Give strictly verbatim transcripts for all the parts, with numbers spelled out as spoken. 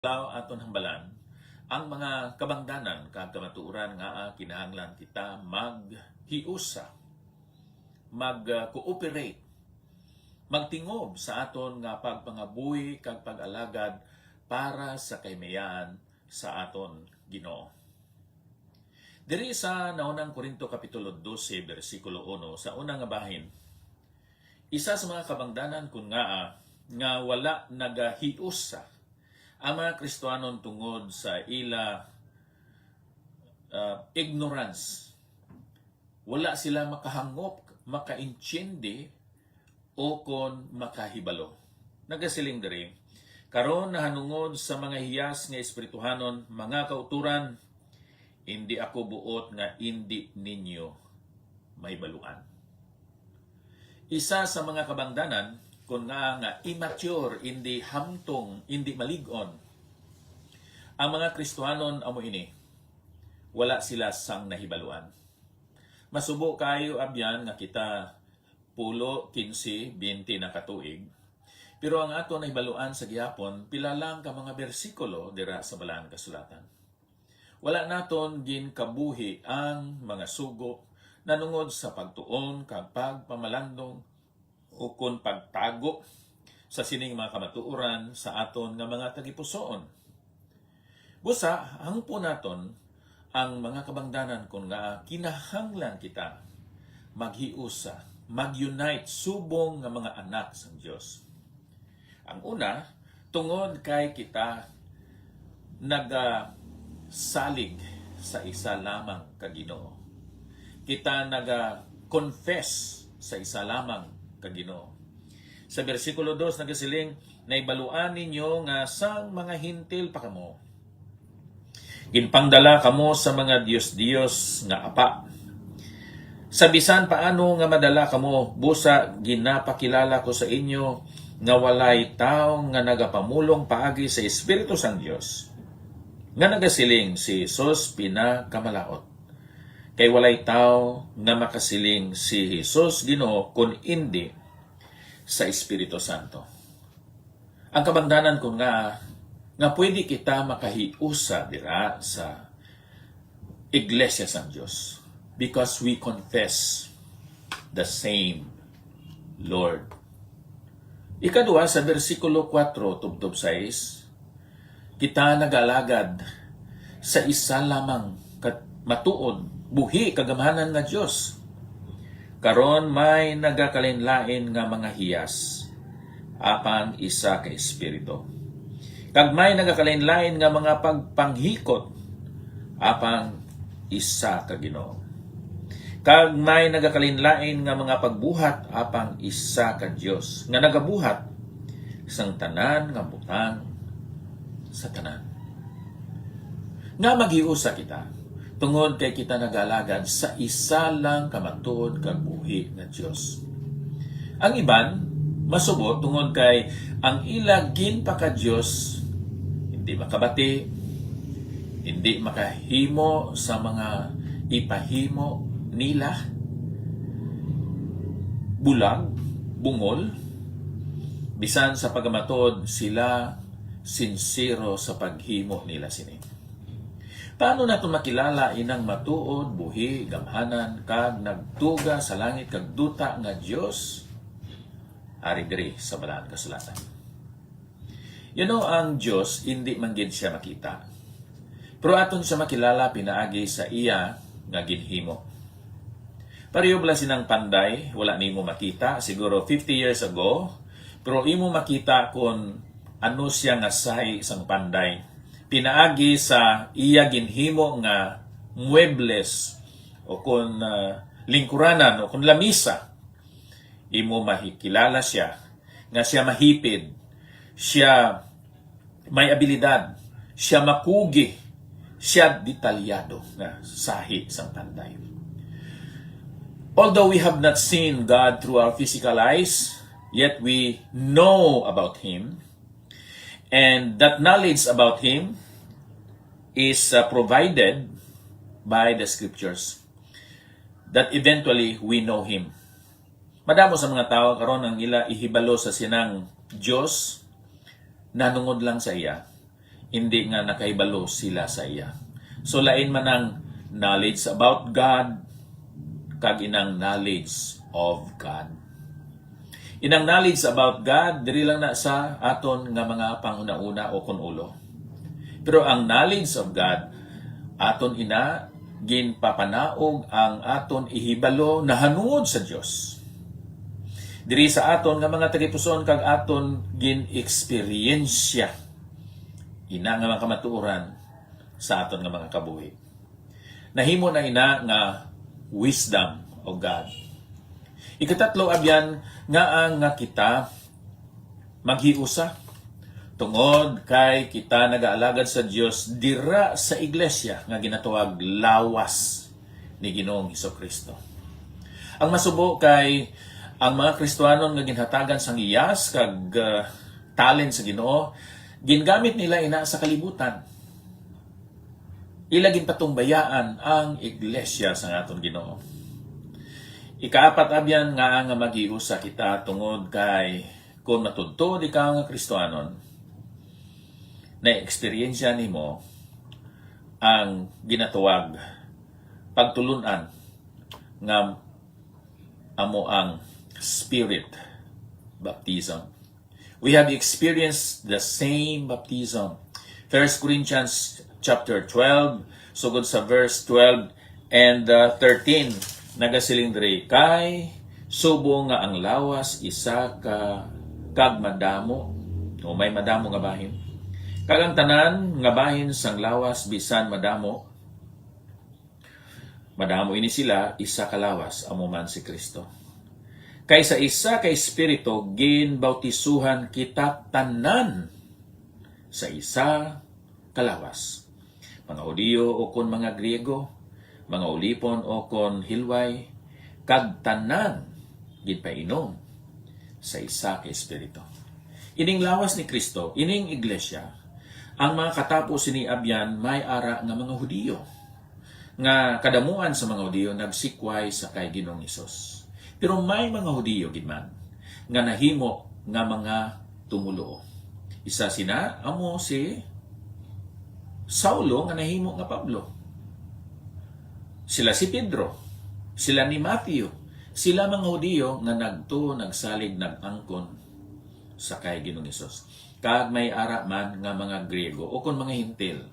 Adlaw aton hambalan ang mga kabangdanan kag kamatuoran nga, ah, kinahanglan kita maghiusa, mag-cooperate, magtingob sa aton nga pagpangabuhi kag pag-alagad para sa kahimayaan sa aton Ginoo. Diri sa Naunang Corinto Kapitulo dose, bersikulo uno, sa una nga bahin, isa sa mga kabangdanan kun ngaa nga wala nagahiusa ang mga Kristiyanon tungod sa ila, ah, ignorance. Wala sila makahangop, makaintindi, o kon makahibalo. Nagasiling diri, "Karon, nahanungod sa mga hiyas nga espirituhanon, mga kauturan, indi ako buot nga indi ninyo mahibaluan." Isa sa mga kabangdanan, kun nga, nga immature, indi hamtong, indi malig-on, ang mga Kristiyanon amo ini, wala sila sang nahibaluan. Masubo kayo, abyan, nga kita pulo, kinse, bente na ka tuig, pero ang aton nahibaluan sa gihapon, pila lang ka mga bersikulo dira sa Balaan Kasulatan. Wala naton ginkabuhi ang mga sugo nanungod sa pagtuon kag pagpamalandong ukon pagtago sa sining mga kamatuoran sa aton nga mga tagipusoon. Busa, hangpon naton ang mga kabangdanan kun nga kinahanglan kita maghiusa, mag-unite subong nga mga anak sang Dios. Ang una, tungod kay kita nagasalig sa isa lamang ka Ginoo. Kita naga-confess sa isa lamang ka Ginoo. Sa bersikulo dos nagasiling, "Nahibaluan ninyo nga sang mga Hentil pa kamo, ginpangdala kamo sa mga dios-dios nga apa. Sa bisan paano nga madala kamo, busa ginapakilala ko sa inyo nga walay tawo nga nagapamulong paagi sa Espiritu sang Dios, nga nagasiling, 'Si Jesus pinakamalaut.' Kay walay tawo nga makasiling, 'Si Jesus Ginoo,' kon indi sa Espiritu Santo." Ang kabangdanan ko nga, nga pwede kita makahiusa dira sa iglesia sang Dios because we confess the same Lord. Ikadua, sa bersikulo kuwatro tubtob sais, kita nagalagad sa isa lamang ka matuod, buhi, kagamhanan nga Dios. Karon may nagakalainlain nga mga hiyas, apang isa ka Espiritu. Kag may nagakalainlain nga mga pagpanghikot, apang isa ka Ginoo. Kag may nagakalainlain nga mga pagbuhat, apang isa ka Dios nga nagabuhat sang tanan nga butang sa tanan. Nga maghiusa kita, tungod kay kita nagalagad sa isa lang ka matuod kag buhi nga Dios. Ang iban masubo tungod kay ang ila ginpaka-Dios hindi makabati, hindi makahimo sa mga ipahimo nila, bulag, bungol, bisan sa pagmatuod sila sinsero sa paghimo nila sini. Paano naton makilala inang matuod, buhi, gamhanan, kag nagtuga sa langit kag duta nga Dios? Ari diri sa Balaan Kasulatan. You know, ang Dios indi man gid siya makita, pero aton siya makilala pinaagi sa iya nga ginhimo. Pareho bala sinang panday, wala nimo makita, siguro fifty years ago, pero imo makita kon ano siya nga sahi sang panday pinaagi sa iya ginhimo nga muebles, o kon, ah, lingkuranan, o kon lamisa. Imo makilala siya nga siya mahipid, siya may abilidad, siya makugi, siya detalyado nga sahi sang panday. Although we have not seen God through our physical eyes, yet we know about Him, and that knowledge about Him is, uh, provided by the Scriptures, that eventually we know Him. Madamo sa mga tawo karon ang ila ihibalo sa sinang Dios nanungod lang sa iya. indi nga nakahibalo sila sa iya. So, lain man ang knowledge about God kag inang knowledge of God. Inang knowledge about God, diri lang na sa aton nga mga panghunahuna o kun ulo. Pero ang knowledge of God, aton ina, ginpapanaog ang aton ihibalo nahanungod sa Dios. Diri sa aton nga mga tagipusoon kag aton gin-eksperyensya ina nga mga kamatuoran sa aton nga mga kabuhi. Nahimo na ina nga wisdom of God. Ikatatlo, abyan, nga ang nga kita maghiusa, tungod kay kita nagaalagad sa Dios dira sa iglesia nga ginatawag lawas ni Ginoong Hesus-Kristo. Ang masubo kay ang mga Kristiyanon nga ginhatagan sang iyas kag, ah, talent sa Ginoo, gingamit nila ina sa kalibutan. Ila ginpatumbayaan ang iglesia sang aton Ginoo. Ikaapat, abyan, nga nga maghiusa kita tungod kay kun matudtod ikaw nga Kristiyanon, na-eksperyensya nimo ang ginatawag pagtulun-an nga amo ang Spirit baptism. We have experienced the same baptism. First Corinthians chapter twelve, sugod sa verse twelve and, uh, thirteen, nagasiling diri, kay subong nga ang lawas isa ka kag madamo, o may madamo nga bahin, kag ang tanan nga bahin sang lawas bisan madamo, madamo ini sila, isa ka lawas, amo man si Cristo. Kay sa isa ka Espiritu ginbautisuhan kita tanan sa isa ka lawas, mga Hudiyo ukon mga Griego, mga ulipon ukon hilway, kag tanan ginpainom sa isa ka Espiritu. Ining lawas ni Cristo, ining iglesia, ang mga katapo sini abyan may ara nga mga Hudiyo, nga kadamuan sa mga Hudiyo nagsikway sa kay Ginoong Hesus. Pero may mga Hudiyo gid man nga nahimo nga mga tumoluo. Isa sina amo si Saulo nga nahimo nga Pablo. Sila si Pedro, sila ni Matthew, sila mga Hudiyo nga nagtuo, nagsalig, nag-angkon sa kay Ginoong Hesus. Kag may ara man nga mga Griego ukon mga Hentil,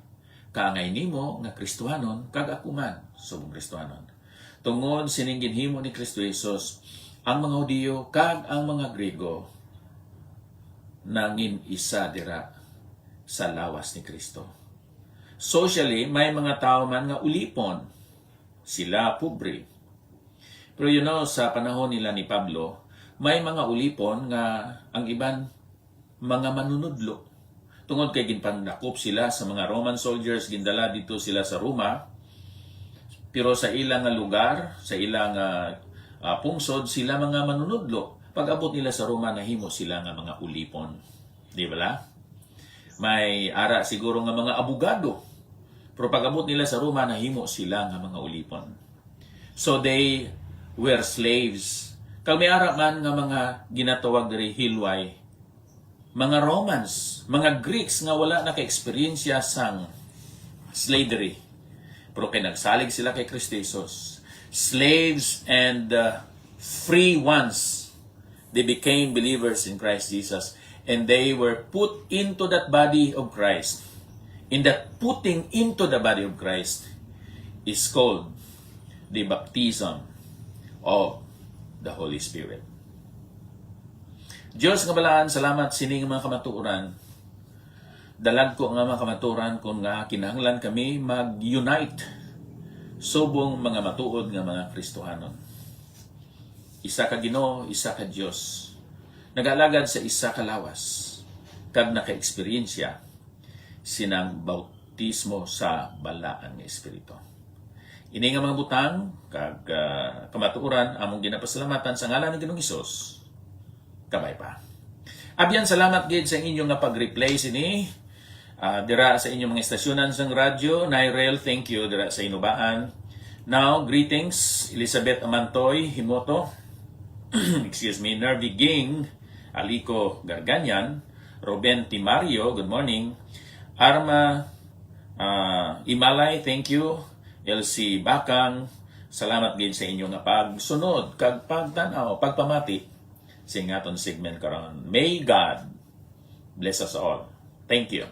kaangay nimo nga Kristiyanon kag ako man subong Kristiyanon. Tungod sining ginhimo ni Cristo Jesus, ang mga Hudiyo kag ang mga Griego nangin isa dira sa lawas ni Cristo. Socially, may mga tawo man nga ulipon, sila pobre. Pero, you know, sa panahon nila ni Pablo, may mga ulipon nga ang iban mga manunudlo. Tungod kay ginpandakop sila sa mga Roman soldiers, gindala didto sila sa Roma. Pero sa ila nga lugar, sa ila nga, ah, pungsod, sila mga manunudlo. Pag-abot nila sa Roma, nahimo sila nga mga ulipon. Di bala? May ara siguro nga mga abogado. Pero pag-abot nila sa Roma, nahimo sila nga mga ulipon. So they were slaves. Kag may ara man nga mga ginatawag diri hilway, mga Romans, mga Greeks nga wala naka-eksperyensya sang slavery. Pero kay nagsalig sila kay Kristo Jesus, slaves and, uh, free ones, they became believers in Christ Jesus, and they were put into that body of Christ. In that putting into the body of Christ is called the baptism of the Holy Spirit. Dios nga balaan, salamat sining mga kamatuoran. Dalagko nga mga kamatuoran, kun nga kinahanglan kami mag-unite subong mga matuod nga mga Kristohanon. Isa ka Ginoo, isa ka Dios. Nagaalagad sa isa ka lawas, kag naka-eksperyensya sinang bautismo sa Balaan nga Espiritu. Ini nga mga butang kag, ah, kamatuoran among ginapasalamatan sa ngalan ni Ginoong Hesus. Kabay pa. Abyan, salamat gid sa inyo nga pag-replay sini. Ah, dira sa inyong mga estasyonan sang radyo, Nairel, thank you, dira sa Inubaan. Now, greetings, Elizabeth Amantoy Himoto, excuse me, Nervy Ging, Alico Garganian, Ruben Timario, good morning. Arma, ah, Imalay, thank you. L C Bakang, salamat gid sa inyo nga pagsunod kag pagtan-aw, pagpamati sing aton segment karon. May God bless us all. Thank you.